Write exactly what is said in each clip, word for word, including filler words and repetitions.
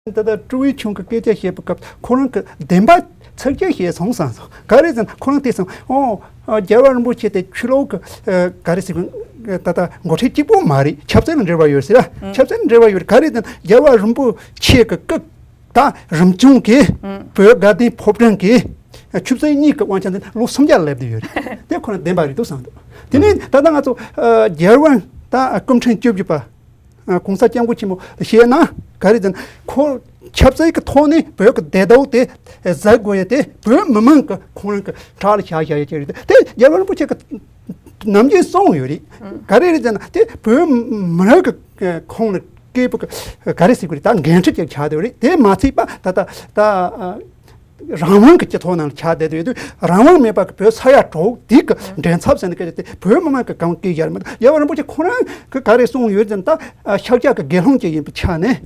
ད་ལྟ་སྤྲུལ་བའི་ཆུང་གི་སྐད་ཆ་བཤད་པའི་སྐབས་ཁོ་རང་གི་བདེན་པ་ཚིག་གཅིག་བཤད་སོང་བསམ་སོང་། ག་རེ་ཟེར་ན་ཁོ་རང་དེ་སོང་ཨོ། རྒྱལ་བ་རིན་པོ་ཆེ་དེ་ཆོས་ལུགས་ཀྱི་ག་རེ་ཟེར་ད་ལྟ་འགོ་ཁྲིད་གཅིག་པོ་མ་རེད། ཆབ་སྲིད་ལ་འབྲེལ་བ་ཡོད་ཟེར། ཆབ་སྲིད་ལ་འབྲེལ་བ་ཡོད་རེད། ག་རེ་ཟེར་ན་རྒྱལ་བ་རིན་པོ་ཆེ་གི་སྐུ་ད་རིམ་བྱུང་གི་བོད་དགའ་ལྡན་ཕོ་བྲང་གི་ཆུ་ཚོད་གཉིས་ཀྱི་དབང་ཆ་འདི་ལོ་སུམ་བརྒྱ་སླེབས་བསྡད་ཡོད་རེད། དེ་ཁོ་རང་བདེན་པ་རེད་འདུག་བསམ་འདུག་དེ་ནས་ད་ལྟ་ང་ཚོ་རྒྱལ་དབང་ད་སྐུ་ཕྲེང་བཅུ་བཞི་པ་༸གོང་ས་༸སྐྱབས་མགོན་ཆེན་པོ་ལ་བཤད་ན་ག་རེ་ཟེར་ན་ཁོ་ཆབ་སྲིད་ཀྱི་ཐོག་ནས་བོད་ཀྱི་བདེ་སྡུག་དེ་བཟོ་དགོས་ཡ་དེ་བོད་མི་མང་གི་ཁོང་རང་གི་ཕྲག་ལ་བཞག་བཞག་ཡ་ཅིག་རེད། དེ་རྒྱལ་བ་རིན་པོ་ཆེ་གི་ནམ་རྒྱུན་གསུངས་ཡོད་རེད། ག་རེ་རེད་ཟེར་ན་དེ་བོད་མི་རིགས་ཀྱི་ཁོངས་ལ་སྐད་པོ་ག་རེ་ཟེར་དགོས་རེད། ད་འགན་འཁྲི་ཅིག་ཆགས་བསྡད་ཡོད་རེད། དེ་མ་ཚད་པ་ད་ད་ད་རང་དབང་གི་སྤྱི་ཚོགས་ནང་ལ་ཆགས་བསྡད་ཡོད་དུས་རང་དབང་མེད་པ་གི་བོད་ས་ཡ་དྲུག་འདི་གི་འགྲན་ཚབ་ཟེར་ནས་སྐད་ཆ་དེ་བོད་མི་མང་གི་གང་སྐད་ཡར་མི་འདུག་རྒྱལ་བ་རིན་པོ་ཆེ་ཁོ་རང་གི་ག་རེ་གསུངས་ཡོད་ཟེར་ན་ད་ཤཱཀྱ་གི་དགེ་སློང་ཅིག་ཡིན་པའི་ཆ་ནས་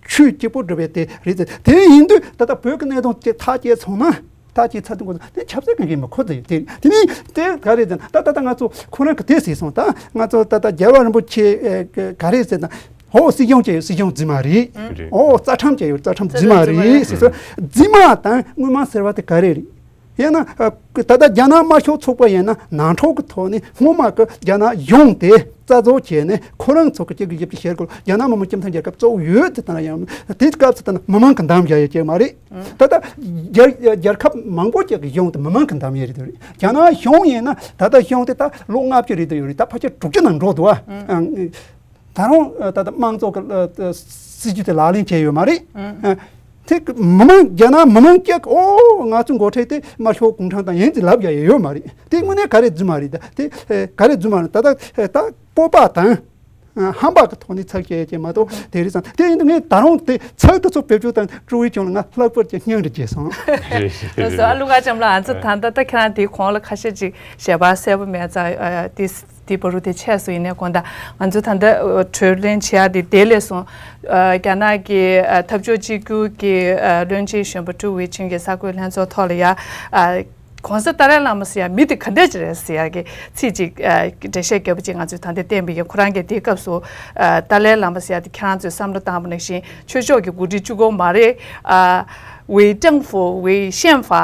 ཆོས་གཅིག་པུ་སྒྲུབ་པའི་དེ་རེད་ཟེར། དེ་ཡིན་དུས་ད་ལྟ་བོད་ཀྱི་གནད་དོན་ཅིག་ཐག་བཅད་སོང་ན། ད་ཅིག་ཚ་དུང་གོ་དེ་ཆབ་སྲིད་ཀྱི་མི་ཁོ་དེ་དེ་དེ་ནི་དེ་ག་རེ་ཟེར་ན་ད་ད་ད་ང་ཚོ་ཁོ་རང་གི་དེ་ཟེར་སོང་། ད་ང་ཚོ་ད་ད་རྒྱལ་བ་རིན་པོ་ཆེ་ག་རེ་ཟེར་ན་ཧོ་སྲིད་སྐྱོང་བྱས་ཡོད་སྲིད་སྐྱོང་རྫུན་མ་རེད། ཨོ་རྩ་ཁྲིམས་བྱས་ཡོད་རྩ་ཁྲིམས་རྫུན་མ་རེད་ཟེར་སོང་། རྫུན་མ་དང་དངོས་མ་ཟེར་བ་དེ་ག་རེ་རེད། ཡང་ན་ད་ལྟ་རྒྱ་ནག་དམར་ཤོག་ཚོགས་པ་ཡིན་ན་ནང་ཁྲོག་གི་ཐོག་ནས་སྔོན་མ་གི་རྒྱ་ནག་གཞུང་དེ་རྩ་རྫོགས་བྱས་ནས་ཁོ་རང་ཚོ་གི་སྤྱི་གི་ཞབས་ཀྱི་ཞལ་སྐོར་རྒྱ་ནག་མི་དམངས་སྤྱི་མཐུན་རྒྱལ་ཁབ་གཙོ་བོ་ཡོད་དེ་དང་ཡང་དེ་སྐབས་སུ་ད་ནི་མི་མང་གི་འདམ་བཞག་ཡོད་ཀྱི་མ་རེད། ད་ལྟ་རྒྱལ་རྒྱལ་ཁབ་མང་པོ་ཅིག་གི་གཞུང་དེ་མི་མང་གི་འདམ་ཡོད་རེད་དེ་རེད། རྒྱ་ནག་གཞུང་ཡིན་ན་ད་ལྟ་གཞུང་དེ་ད་ལོ་ལྔ་བཅུ་རེད་དེ་ཡོད་རེད། ད་ཕལ་ཆེར་དྲུག་ཅུ་ནང་འགྲོ་འདུག་ཨ། ད་རུང་ད་ལྟ་དམངས་གཙོ་གི་སྲིད་ཇུས་དེ་ལག་ལེན་བྱས་ཡོད་མ་རེད། དེ་མི་མང་རྒྱ་ནག་མི་མང་སྐྱག་ཨོ་ང་ཚོའི་འགོ་ཁྲིད་དེ་དམར་ཤོག་གུང་ཁྲན་ཏང་ཡིན་ཟེར་ལབ་རྒྱག་ཡ་ཡོད་མ་རེད། དེ་དངོས་གནས་ག་རེ་རྫུན་མ་རེད། ད་དེ་ག་རེ་རྫུན་མ་རེད། ད་ད་ད་སྤོབས་པ་དང་ཧམ་པ་གི་ཐོག་ནས་ཚིག་བཤད་ཀྱི་མ་གཏོགས་དེ་རེད་བསམ། དེ་ཡིན་དུས་ངས་ད་རུང་དེ་ཚིག་དེ་ཚོ་བེད་སྤྱོད་དང་སྤྲོ་བའི་ཅུང་ལ་ང་ལྷག་པར་གྱི་སྙིང་རེ་རྗེ་སོང་། རེད་རེད། ལགས་སོ། ཨ་ཀླུ་མཁར་བྱམས་ལགས་ང་ཚོ་ད་ལྟ་ད་ཁྱེད་རང་དེའི་གོང་ལ་ཁ་ཤས་ཅིག་ཞལ་པར་གསལ་པོ་མེད་ཙང་དེ། དེའི་བར་དུ་དེ་ཆད་སོང་། ཡིན་ནའི་དགོངས་དག་ང་ཚོས་ད་ལྟ་གྲོས་གླེང་བྱེད་ཡ་དེ་དེ་ལས་སོང་། རྒྱ་ནག་གི་འཐབ་ཕྱོགས་གཅིག་གྱུར་གྱི་བློན་ཆེན་གཞོན་པ་ཀྲུའུ་ཝེ་ཆུན་གྱིས་གསར་འགོད་ལྷན་ཚོགས་ཐོག་ལ་ཡ། གོང་ས་ཏཱ་ལའི་བླ་མ་ཟེར་ཡ་མི་དེ་ག་འདྲ་ཅིག་རེད་ཟེར་ཡ་གི་ཚིག་ཅིག་འགྲེལ་བཤད་རྒྱབ་པ་ཅིག་ང་ཚོས་ད་ལྟ་བསྟན་པ་ཡིན། ཁོ་རང་གིས་དེའི་སྐབས་སུ་ཏཱ་ལའི་བླ་མ་ཟེར་ཡ་དེ་ཁྱེད་རང་ཚོས་བསམ་བློ་བཏང་པ་ནང་བཞིན་ཆོས་ཕྱོགས་ཀྱི་འགོ་ཁྲིད་གཅིག་པོ་མ་རེད། ཝེ་ཀྲང་ཧྥུ་ཝེ་ཤན་ཧྥ།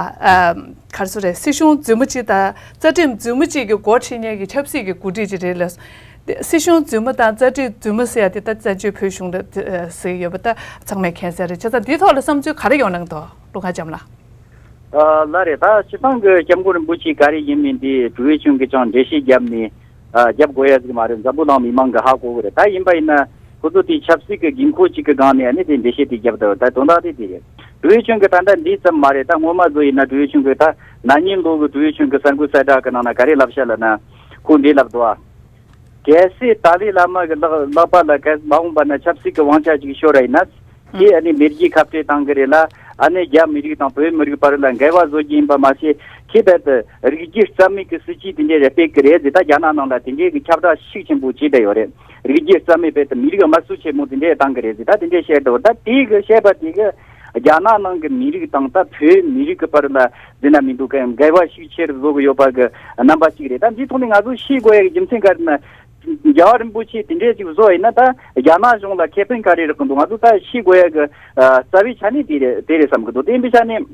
ག་རེ་ཟེར་རེད། སྲིད་གཞུང་རྫུན་མ་གཅིག་དང་རྩ་ཁྲིམས་རྫུན་མ་གཅིག་གི་འགོ་ཁྲིད་མཁན་གྱི་ཆབ་སྲིད་ཀྱི་འགོ་ཁྲིད་ཅིག་རེད་ལ། སྲིད་གཞུང་རྫུན་མ་དང་རྩ་ཁྲིམས་རྫུན་མ་ཟེར་ཡ་དེ་ད་བཙན་བྱོལ་བོད་གཞུང་ལ་ཟེར་ཡོད་པ་ད་ཚང་མས་མཁྱེན་གསལ་རེད། བྱས་ཙང་འདིའི་ཐོག་ལ་བསམ་ཚུལ་ག་རེ་ཡོད་སྣང་འདུག་ཀླུ་མཁར་བྱམས་ལགས། ལགས་རེད། ད་སྤྱིར་བཏང་གི་སྐྱབས་མགོན་རིན་པོ་ཆེ་ག་རེ་ཡིན་མིན་དེ་ཀྲུའུ་ཝེ་ཆུན་གྱིས་ཀྱང་འགྲེལ་བཤད་བརྒྱབ་ནས་རྒྱབ་དགོས་ཡ་ཟིག་མ་རེད། འཛམ་བུ་གླིང་མི་མང་གིས་ཧ་གོ་གི་རེད། ད་ཡིན་པ་ཡིན་ན་ཁོ་ཚོ་དེ་ཆབ་སྲིད་ཀྱི་དགོས་མཁོ་གཅིག་གི་སྒང་ནས་ཨ་ནི་དེ་འགྲེལ་བཤད་དེ་བརྒྱབ་འདུག་ད་དོན་དག་དེ་དེ་རེད། ཀྲུའུ་ཝེ་ཆུན་གྱིས་ད་ལྟ་འདི་ཙམ་མ་རེད། ད་སྔོན་མ་བཟོ་ཡིན་ན་ཀྲུའུ་ཝེ་ཆུན་གྱིས་ད་ན་ནིང་ལོ་གི་ཀྲུའུ་ཝེ་ཆུན་གྱི་གསར་འགོད་གསལ་བསྒྲགས་ཀྱི་ནང་ན་ག་རེ་ལབ་ཤག་ལབ་ན་ཁོ་འདི་ལབ་འདུག་ཨ། གལ་སྲིད་ཏཱ་ལའི་བླ་མ་གི་ལག་ལག་པ་ལ་གལ་མ་འོངས་པ་ན་ཆབ་སྲིད་ཀྱི་དབང་ཆ་ཅིག་ཤོར་བ་ཡིན་ན། ཁྱེད་ཨ་ནི་མི་རིགས་ཁ་བྲལ་བཏང་གི་རེད་ལ། ཨ་ནི་རྒྱ་མི་རིགས་དང་བོད་མི་རིགས་བར་ལ་འགལ་བ་བཟོ་རྒྱུ་ཡིན་པ་མ་ཟད། ཁྱེད་རྦད་དེ་རིགས་རྒྱུད་རྩ་མེད་ཀྱི་སྲིད་ཇུས་དེ་འདྲས་རེ་སྤེལ་གི་རེད་ཟེར། ད་རྒྱ་ནག་ནང་ལ་དེ་འདྲས་ཀྱི་ཁྱབ་བསྒྲགས་ཤུགས་ཆེན་པོ་བྱས་བསྡད་ཡོད་རེད། རིགས་རྒྱུད་རྩ་མེད་རྦད་དེ་མི་རིགས་དམར་གསོད་ཆེན་མོ་དེ་འདྲས་བཏང་གི་རེད་ཟེར། ད་དེ་འདྲས་བཤད་འདུག་ད་དེ་གི་བཤད་པ་དེ་གི་རྒྱ་ནག་ནང་གི་མི་རིགས་དང་ད་བོད་མི་རིགས་ཀྱི་བར་ལ་ཟེར་ན་མི་འདུག་གམ། འགལ་བ་ཤུགས་ཆེ་རུ་བཟོ་གི་ཡོད་པ་གི་རྣམ་པ་ཞིག་རེད། ད་འདིའི་ཐོག་ནས་ང་ཚོ་ཤེས་དགོས་ཡ་གི་རྒྱུ་མཚན་ག་རེ་ན། རྒྱལ་བ་རིན་པོ་ཆེ་དེ་འདྲས་ཅིག་བཟོ་ཡིན་ན་ད་རྒྱ་ནག་གཞུང་ལ་ཁེ་ཕན་ག་རེ་རག་གི་འདུག་ང་ཚོ་ད་ཤེས་དགོས་ཡ་གི་རྩ་བའི་ཆ་ནས་དེ་རེད་དེ་རེད་བསམ་གི་འདུག་དེ་ཡིན་པའི་ཆ་ནས་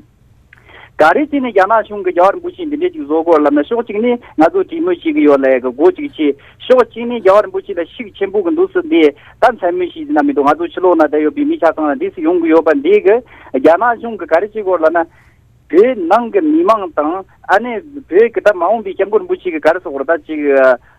ག་རེ་བྱས་ནས་རྒྱ་ནག་གཞུང་གིས་རྒྱལ་བ་རིན་པོ་ཆེ་འདི་འདྲས་ཅིག་བཟོ་དགོས་ལབ་ན། ཕྱོགས་གཅིག་ནས་ང་ཚོ་གྲོས་མོལ་བྱེད་གི་ཡོད་ལབ་ཡ་གི་སྒོ་གཅིག་ཕྱེ། ཕྱོགས་གཅིག་ནས་རྒྱལ་བ་རིན་པོ་ཆེ་ལ་ཤུགས་ཆེན་པོ་གི་འདུག་སེ་འདི་ད་མཚན་སྨོས་ཤིག་ཟེར་ན་མི་འདུག་ང་ཚོ་ཕྱི་ལོགས་ན་བསྡད་ཡོད་པའི་མི་ཆ་ཚང་ལ་འདི་སེ་ཡོང་གི་ཡོད་པ་འདི་གི་རྒྱ་ནག་གཞུང་གིས་ག་རེ་བྱེད་དགོས་ལབ་ན། བོད་ནང་གི་མི་མང་དང་ཨ་ནི་བོད་ཀྱི་ད་མ་འོངས་པའི་སྐྱབས་མགོན་རིན་པོ་ཆེ་གི་ག་རེ་ཟེར་དགོས་རེད། ད་ཅིག་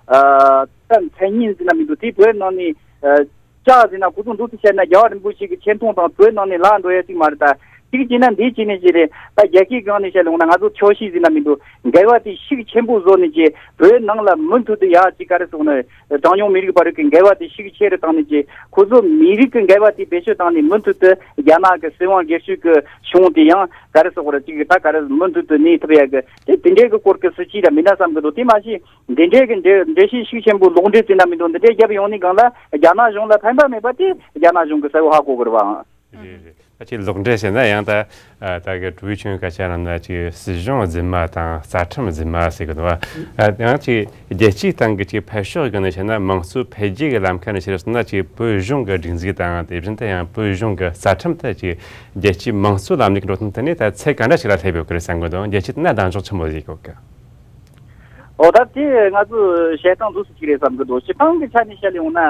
ཨ་ད་མཚན་སྙན་ཟེར་ན་མི་འདུག་དེ་བོད་ནང་ནས་ཨ་ལྕགས་ཟེར་ན་ཁོ་ཚོ་འདུག་སེ་བཤད་ན་རྒྱལ་བ་རིན་པོ་ཆེ་གི་ཆེ་མཐོང་དང་བོད་ནང་ནས་ལངས་འགྲོ་ཡ་ཅིག་མ་རེད། ད་ཅིག་བྱས་ན་འདི་བྱས་ནས་ཅིག་རེད། ད་རྒྱལ་ཁའི་སྒང་ནས་བཤད་ལོང་ན་ང་ཚོ་ཁྱོ་ཤེས་ཟེར་ན་མི་འདུག་འགལ་བ་དེ་ཤུགས་ཆེན་པོ་བཟོ་ནས་ཅིག་བོད་ནང་ལ་མུ་མཐུད་དུ་ཡ་ཅིག་ག་རེ་ཟེར་དགོས་ན། གྲངས་ཉུང་མི་རིགས་བར་གྱི་འགལ་བ་དེ་ཤུགས་ཆེ་རུ་བཏང་ནས་ཀྱི་ཁོ་ཚོ་མི་རིགས་ཀྱི་འགལ་བ་དེ་བེད་སྤྱོད་བཏང་ནས་མུ་མཐུད་དུ་རྒྱ་ནག་གི་སྲིད་དབང་སྒེར་གཅོད་ཀྱི་གཞུང་དེ་ཡང་ག་རེ་ཟེར་དགོས་རེད། ཅིག་ད་ག་རེ་མུ་མཐུད་དུ་གནས་ཐུབ་ཡ་གི་དེ་དེ་འདྲའི་གི་སྐོར་གྱི་སྲིད་ཇུས་ར་མིན་ན་བསམ་གི་འདུག་དེ་མ་གཞི་འདི་འདྲའི་གི་འགྲེལ་འགྲེལ་བཤད་ཤུགས་ཆེན་པོ་ལོག་འགྲེལ་ཟེར་ན་མི་འདུག་འདི་འདྲའི་རྒྱབ་ཡོང་ནས་སྒང་ལ་རྒྱ་ནག་གཞུང་ལ་ཕན་པ་མེད་པ་དེ་རྒྱ་ནག་གཞུང་གི་གསལ་བོ་ཧ་གོ་གི་རེད་བ། རེད་རེད། ད་ཅིག་ལོག་འགྲེལ་བྱས་ན་ཡང་ད་ཨ་ད་གི་ཀྲུའུ་ཆུན་སྐད་ཆ་ནང་ན་ཅིག་སྲིད་གཞུང་རྫུན་མ་དང་རྩ་ཁྲིམས་རྫུན་མ་ཟེར་གི་འདུག་བ། ཨ་ཡང་ཅིག་རྒྱལ་སྤྱིའི་སྟེང་གི་ཅིག་ཕར་ཕྱོགས་སྒང་ནས་བཤད་ན་དམངས་གཙོ་འཕེལ་རྒྱས་ཀྱི་ལམ་ཁ་ནས་བཤད་སོང་ན་ཅིག་བོད་གཞུང་གི་སྒྲིག་འཛུགས་དང་དེ་བཞིན་དུ་ཡང་བོད་གཞུང་གི་རྩ་ཁྲིམས་དེ་ཅིག་རྒྱལ་སྤྱིའི་དམངས་གཙོ་ལམ་ལུགས་ཀྱི་འགྲོ་སྟངས་དེ་ནས་ད་ཚད་ག་འདྲ་ཞིག་ལ་སླེབས་ཡོད་གི་རེད་བསམ་གི་འདུག་རྒྱལ་སྤྱིའི་སྟེང་ན་གདེང་འཇོག་ཆེན་པོ་ཞིག་ཡོད་གི། འོ་ད་དེ་ང་ཚོ་བཤད་སྟངས་འདུག་སེ་ཅིག་རེད་བསམ་གི་འདུག་སྤྱིར་བཏང་གི་ཆ་ནས་བཤད་ཡོང་ན་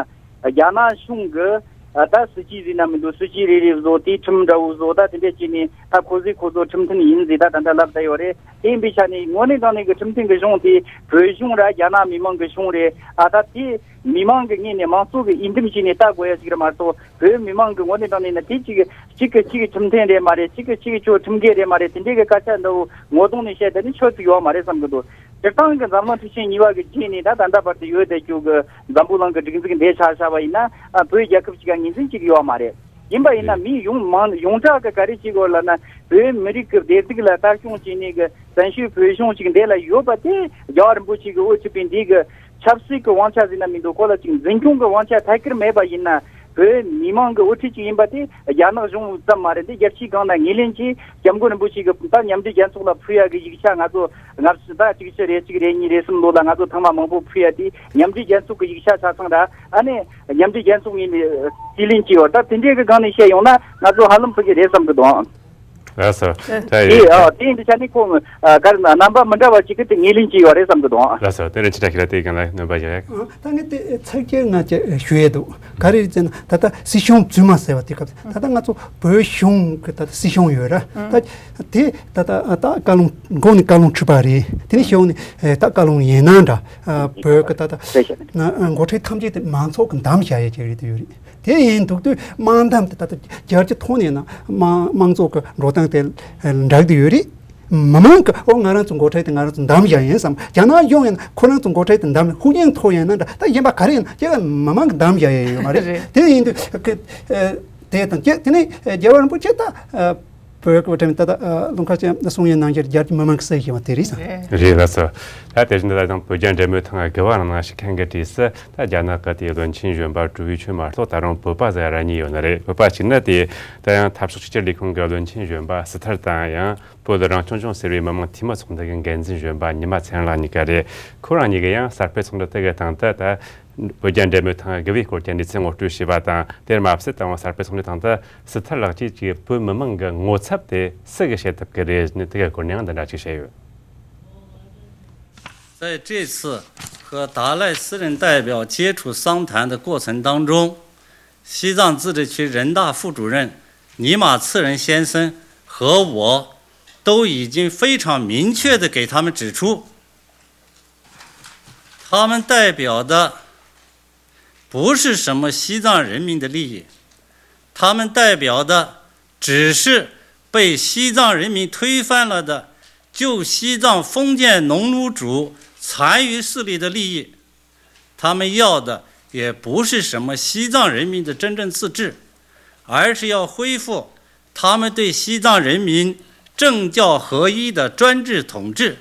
རྒྱ་ནག་གཞུང་གི་ཨ་ད་སྲིད་ཇུས་ཟེར་ན་མི་འདུག་སྲིད་ཇུས་རེ་རེ་བཟོ་དེའི་ཁྲིམས་འདྲ་བོ་བཟོ་ད་དེ་འདྲས་བྱས་ནས་ད་ཁོ་ཚོས་ཁོ་ཚོ་ཁྲིམས་མཐུན་ཡིན་ཟེར་ད་ད་ལྟ་ལབ་བསྡད་ཡོད་རེད། དེ་ཡིན་པའི་ཆ་ནས་དངོས་གནས་དྲང་གནས་ཀྱི་ཁྲིམས་མཐུན་གྱི་གཞུང་དེ་བོད་གཞུང་ར་རྒྱ་ནག་མི་མང་གི་གཞུང་རེད། ཨ་ད་དེ་མི་མང་གི་ངོས་ནས་མང་གཙོ་གི་འོས་འདེམས་བྱས་ནས་ལྟ་དགོས་ཡ་ཞིག་རེད་མ་གཏོགས། བོད་མི་མང་གི་ངོས་ནས་དྲང་གནས་ན་དེ་གཅིག་གཅིག་གིས་གཅིག་ཁྲིམས་མཐུན་རེད་མ་རེད། གཅིག་གིས་གཅིག་ཁྱོད་ཁྲིམས་འགལ་རེད་མ་རེད། དེ་འདྲའི་གི་སྐད་ཆ་འདྲ་བོ་ངོ་གདོང་ནས་བཤད་བསྡད་ནི་ཆོ་ཅིག་ཡོད་མ་རེད་བསམ་གི་འདུག་སྤྱིར་བཏང་གི་འཛམ་གླིང་འཁྲུག་ཆེན་གཉིས་པ་གི་རྗེས་ནས་ད་ད་ལྟ་བར་དུ་ཡོད་བསྡད་རྒྱུ་གི་འཛམ་བུ་གླིང་གི་སྒྲིག་འཛུགས་འདི་ཆ་བཞག་པ་ཡིན་ན་ཨ་བོད་རྒྱལ་ཁབ་ཅིག་ག་ངོས་འཛིན་ཅིག་ཡོད་མ་རེད། ཡིན་པ་ཡིན་ན་མི་ཡོངས་མང་ཡོངས་གྲགས་ཀྱི་ག་རེ་བྱེད་དགོས་ལབ་ན་བོད་མི་རིགས་ཀྱི་བདེ་སྡུག་ལ་ལྟ་སྐྱོང་བྱེད་ནས་གི་བཙན་བྱོལ་བོད་གཞུང་ཅིག་འདི་ལ་ཡོད་པ་དེ་རྒྱལ་བ་རིན་པོ་ཆེ་གི་དབུ་ཁྲིད་པའི་འདི་གི་ཆབ་སྲིད་ཀྱི་དབང་ཆ་ཟེར་ན་མི་འདུག་ཁོ་ལ་ཅིག་འཛིན་སྐྱོང་གི་དབང་ཆ་ཐད་ཀར་མེད་པ་ཡིན་ན་བོད་མི་མང་གི་དབུ་ཁྲིད་ཅིག་ཡིན་པ་དེ་རྒྱ་ནག་གཞུང་ཙམ་མ་རེད། འདི་རྒྱལ་སྤྱིའི་སྒང་ན་ངོས་ལེན་གྱིས་སྐྱབས་མགོན་རིན་པོ་ཆེ་གི་ད་མཉམ་འབྲེལ་རྒྱལ་ཚོགས་ལ་ཕུལ་ཡ་གི་ཡིག་ཆ་ང་ཚོ་སྔ་ཕྱི་ད་གཅིག་བཞི་རེ་གཅིག་རེ་གཉིས་རེ་གསུམ་ལོ་ལ་ང་ཚོ་ཐེངས་མ་མང་པོ་ཕུལ་ཡ་དེ་མཉམ་འབྲེལ་རྒྱལ་ཚོགས་ཀྱི་ཡིག་ཆ་ཆ་ཚང་ར་ཨ་ནི་མཉམ་འབྲེལ་རྒྱལ་ཚོགས་ངོས་ནས་རྩིས་ལེན་གྱི་ཡོད། ད་དེ་འདྲའི་གི་སྒང་ནས་བཤད་ཡོང་ན་ང་ཚོ་ཧ་ལམ་ཕུད་ཀྱི་རེད་བསམ་གི་འདུག་ལགས་སོ། ད་དེ་ཡིན་ཨ་དེ་ཡིན་དུས་ཆ་ནས་ཁོང་ཨ་ག་རེ་ན་རྣམ་པ་མི་འདྲ་བ་ཅིག་གིས་དེ་ངོས་ལེན་གྱི་ཡོད་རེད་བསམ་གི་འདུག་ལགས་སོ། དེ་ནས་ཅི་འདྲ་ཞིག་ལ་དེའི་སྒང་ལ་སྣོན་པ་ཡོད། ད་ངས་དེ་ཚིག་གཅིག་ང་ཅིག་ཞུ་ཡས་འདུག་ག་རེ་རེད་ཟེར་ན་ད་ལྟ་སྲིད་སྐྱོང་རྫུན་མ་ཟེར་བ་དེ་སྐབས་ད་ལྟ་ང་ཚོ་བོད་གཞུང་གི་ད་ལྟ་སྲིད་སྐྱོང་ཡོད་ར། ད་དེ་ད་ལྟ་ད་བཀའ་བློན་གོང་ནས་བཀའ་བློན་ཁྲི་པ་རེད། དེ་ནས་གཞུང་ནས་ད་བཀའ་བློན་ཡིན་ན་འདྲ། བོད་ཀྱི་ད་ལྟ་འགོ་ཁྲིད་ཐམས་ཅད་དེ་མང་ཚོགས་ཀྱི་འདེམས་བྱ་ཡས་ཅིག་རེད་དེ་ཡོད་རེད། དེ་ཡིན་འདུག་དུས་དམངས་འདེམས་དེ་ད་ལྟ་རྒྱལ་སྤྱི་ཐོག་ནས་ན་དམངས་དམངས་གཙོ་གི་འགྲོ་སྟངས་དེ་འགྲིག་གི་ཡོད་རེད། མི་མང་གི་ཨོ་ང་རང་ཚོ་འགོ་ཁྲིད་དེ་ང་རང་ཚོ་འདེམས་བྱ་ཡིན་བསམ། རྒྱ་ནག་གཞུང་ཡིན་ན་ཁོ་རང་ཚོ་འགོ་ཁྲིད་དེ་འདེམས་ཧུའུ་ཅིན་ཐའོ་ཡིན་ན་འདྲ་ད་གཞན་པ་ག་རེ་ཡིན་ན་ཁྱེད་ཀྱི་མི་མང་གི་འདེམས་བྱ་ཡས་ཡོད་མ་རེད། རེད། དེ་ཡིན་དུས་ཀྱི་དེ་དང་གཅིག་དེ་ནས་རྒྱལ་བ་རིན་པོ་ཆེ་ད་བོད་ཀྱི་དྲན་ད་ལུང་ཁ་ཅན་གསུང་ཡིན་ནང་བཞིན་རྒྱལ་གྱི་མི་མང་གི་སྲིད་ཞུ་བ་དེ་རེད་བསམ། རེད་ལགས་སོ། ད་དེ་བཞིན་དུ་ད་དང་བོད་རྒྱ་འབྲེལ་མོལ་ཐེངས་དགུ་པ་ནང་ཞིག་མཁན་གྱིས་དྲིས་སུ་ད་རྒྱ་ནག་གི་དེའི་བློན་ཆེན་གཞོན་པ་ཀྲུའུ་ཝེ་ཆུན་མ་གཏོགས་ད་རུང་བོད་པ་ཟེར་ར་གཉིས་ཡོད་ནི་རེད། བོད་པ་གཅིག་ནི་དེ་ད་ཡང་འཐབ་ཕྱོགས་གཅིག་གྱུར་ལས་ཁུངས་ཀྱི་བློན་ཆེན་གཞོན་པ་སི་ཐར་དང་ཡང་བོད་རང་སྐྱོང་ལྗོངས་ཟེར་བའི་མི་དམངས་འཐུས་མི་ཚོགས་འདུ་གི་འགན་འཛིན་གཞོན་པ་ཉི་མ་ཚེ་རིང་ལགས་གཉིས་ཀ་རེད། ཁོ་རང་གཉིས་ཀྱིས་ཡང་གསར་སྤེལ་ཚོགས་འདུ་དེ་གི་སྟེང་དུ་ད་བོད་རྒྱ་འབྲེལ་མོལ་ཐེངས་དགུ་པའི་སྐོར་གྱི་གནས་ཚུལ་ངོ་སྤྲོད་བྱས་པ་དང་། དེར་མ་ཟད་ད་རུང་གསར་སྤེལ་ཚོགས་འདུའི་སྟེང་དུ་སི་ཐར་ལགས་ཀྱིས་ཀྱི་བོད་མི་མང་གི་ངོ་ཚབ་དེ་སུ་གིས་བྱེད་ཐུབ་ཀྱི་རེད་ནི་དེ་གི་སྐོར་ནས་ཡང་འདི་འདྲ་ཅིག་བཤད་ཡོད། 在这次和达赖私人代表接触商谈的过程当中，西藏自治区人大副主任尼玛次仁先生和我都已经非常明确地给他们指出，他们代表的不是什么西藏人民的利益，他们代表的只是被西藏人民推翻了的旧西藏封建农奴主残余势力的利益。他们要的也不是什么西藏人民的真正自治，而是要恢复他们对西藏人民政教合一的专制统治，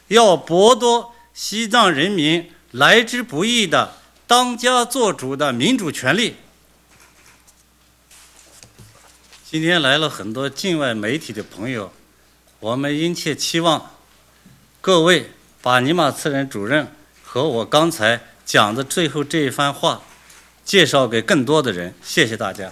要剥夺西藏人民来之不易的当家作主的民主权利。今天来了很多境外媒体的朋友，我们殷切期望各位把尼玛次仁主任和我刚才讲的最后这一番话介绍给更多的人。谢谢大家。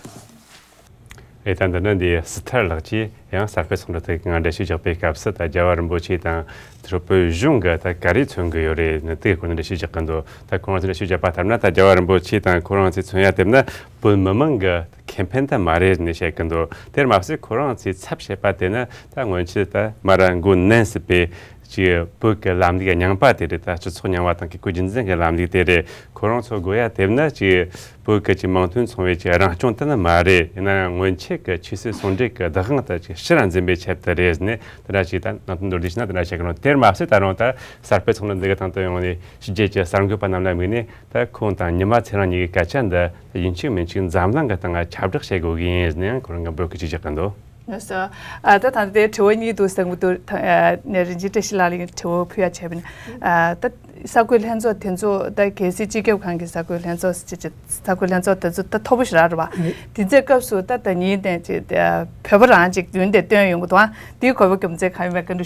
ཨེ་ད་འདི་ནི་འདི་སི་ཐར་ལགས་ཀྱིས་ཡང་གསར་སྤེལ་ཚོགས་འདུ་དེ་གི་ནང་འགྲེལ་བཤད་རྒྱག་པའི་སྐབས་སུ་ད་རྒྱལ་བ་རིན་པོ་ཆེ་དང་དེ་ཚོ་བོད་གཞུང་གི་ད་ག་རེ་མཚོན་གི་ཡོད་རེད་ནི་དེ་གི་སྐོར་ནས་འགྲེལ་བཤད་རྒྱག་གི་འདུག་ད་ཁོང་རང་ཚོ་འགྲེལ་བཤད་རྒྱག་པ་ལྟར་ན་ད་རྒྱལ་བ་རིན་པོ་ཆེ་དང་ཁོ་རང་ཚོས་མཚོན་ཡ་དེ་ནི་བོད་མི་མང་གི་ཁེ་ཕན་ད་མ་རེད་ནས་བཤད་གི་འདུག་དེར་མ་ཟད་ཁོ་རང་ཚོའི་ཚབ་བྱེད་པ་དེ་ནི་ད་སྔོན་ཆད་ད་མ་ར་འགོ་མནན་སྲིད་པའི་ཅིག་བོད་ཀྱི་ལམ་ལུགས་རྙིང་པ་དེ་རེད། ད་སྤྱི་ཚོགས་རྙིང་བ་དང་བཀས་བཀོད་རྒྱུད་འཛིན་གྱི་ལམ་ལུགས་དེ་རེད། ཁོ་རང་ཚོ་དགོས་ཡ་དེ་ནི་ཅིག་བོད་ཀྱི་ཅིག་མིང་དོན་མཚུངས་པའི་ཅིག་རང་སྐྱོང་དེ་ནི་མ་རེད། ཡིན་ན་ཡང་སྔོན་ཆད་ཀྱི་ཆོས་སྲིད་ཟུང་འབྲེལ་གྱི་བདག་དབང་དེ་ཅིག་ཕྱིར་འཛིན་པའི་ཆེད་དུ་རེད་ནས་དེ་འདྲ་ཅིག་ད་ནང་དོན་མདོར་བསྡུས་བྱས་ན་དེ་འདྲ་བཤད་གི་རུང་། དེར་མ་ཟད་ད་རུང་ད་གསར་སྤེལ་ཚོགས་འདུ་འདི་གི་སྟེང་དུ་ཡོང་ནས་ཕྱི་རྒྱལ་གྱི་གསར་འགོད་པ་རྣམས་ལ་དམིགས་ནས་ད་ཁོང་དང་ཉི་མ་ཚེ་རིང་གཉིས་ཀྱི་སྐད་ཆ་འདི་ཡིན་གཅིག་མིན་གཅིག་འཛམ་གླིང་གི་སྟེང་ལ་ཁྱབ་བསྒྲགས་བྱེད་དགོས་ཀྱི་ཡིན་ནས་ཁོ་རང་གིས་འབོད་སྐུལ་ཅིག་བྱེད་ཀྱི་འདུག་ལགས་སོ། ཨ་ད་ད་ལྟ་དེ་དྲི་བ་གཉིས་འདུག་ཟེར་གི་འདུག་ད་ཨ་ནས་རིན་ཆེན་བཀྲ་ཤིས་ལགས་ལ་དྲི་བ་ཕུལ་ཡ་བྱས་པ་ཡིན། ཨ་ད་ གསར་འགོད་ལྷན་ཚོགས་དེ་ཚོ་ད་གལ་སྲིད་སྤྱི་ཁྱབ་ཁང་གི་གསར་འགོད་ལྷན་ཚོགས་ཅིག་ཅིག་གསར་འགོད་ལྷན་ཚོགས་དེ་ཚོ་ད་མཐོ་པོ་ཞིག་རག་རེད་བ། དེ་ཚོའི་སྐབས་སུ་ད་ད་ཉིན་དེ་ཅིག་དེ་བོད་པ་རང་ཅིག་མདུན་དེ་བཏོན་ཡོང་གི་འདུག་ཨ། དེའི་དགོས་པ་རྒྱུ་མཚན་གང་ཡོད་མེད་བཀའ་འདྲི་